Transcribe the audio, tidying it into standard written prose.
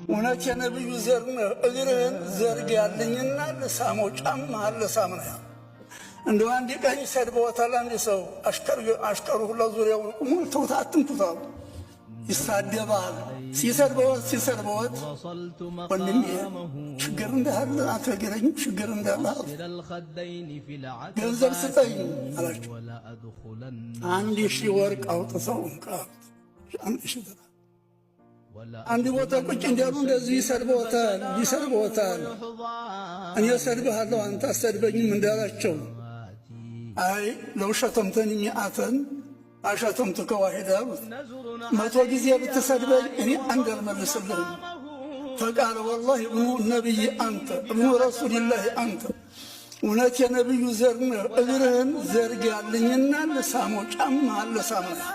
እውነት የነቢዩ ዘር ነህ፣ እግርህን ዘርጋልኝና ልሳመው፣ ጫማ ልሳም ነው። እንደው አንድ ቀን ይሰድበዎታል። አንድ ሰው አሽከሩ ሁላ ዙሪያውን ቁሞ ተውት፣ አትንኩት አሉ። ይሳደባል። ሲሰድበዎት ሲሰድበዎት ወንድሜ ችግር እንዳለ አትነግረኝም? ችግር እንዳለ አሉ። ገንዘብ ስጠኝ አላቸው። 1000 ወርቅ አውጥተው እንካ አሉት። 1000 ድርሃም። አንድ ቦታ ቁጭ እንዲያሉ እንደዚህ ይሰድበዎታል ይሰድበዎታል። እኔ እሰድብሃለሁ አንተ አሰድበኝም እንዳላቸው አይ لو شتمتني مئة شتمتك واحدة አሉት። 100 ጊዜ ብትሰድበኝ እኔ አንድ አልመልስልህም። فقال والله ابن نبي أنت ابن رسول الله أنت እውነት የነቢዩ ዘር ነህ፣ እግርህን ዘርጋልኝና ልሳመው፣ ጫማ ልሳም ነው።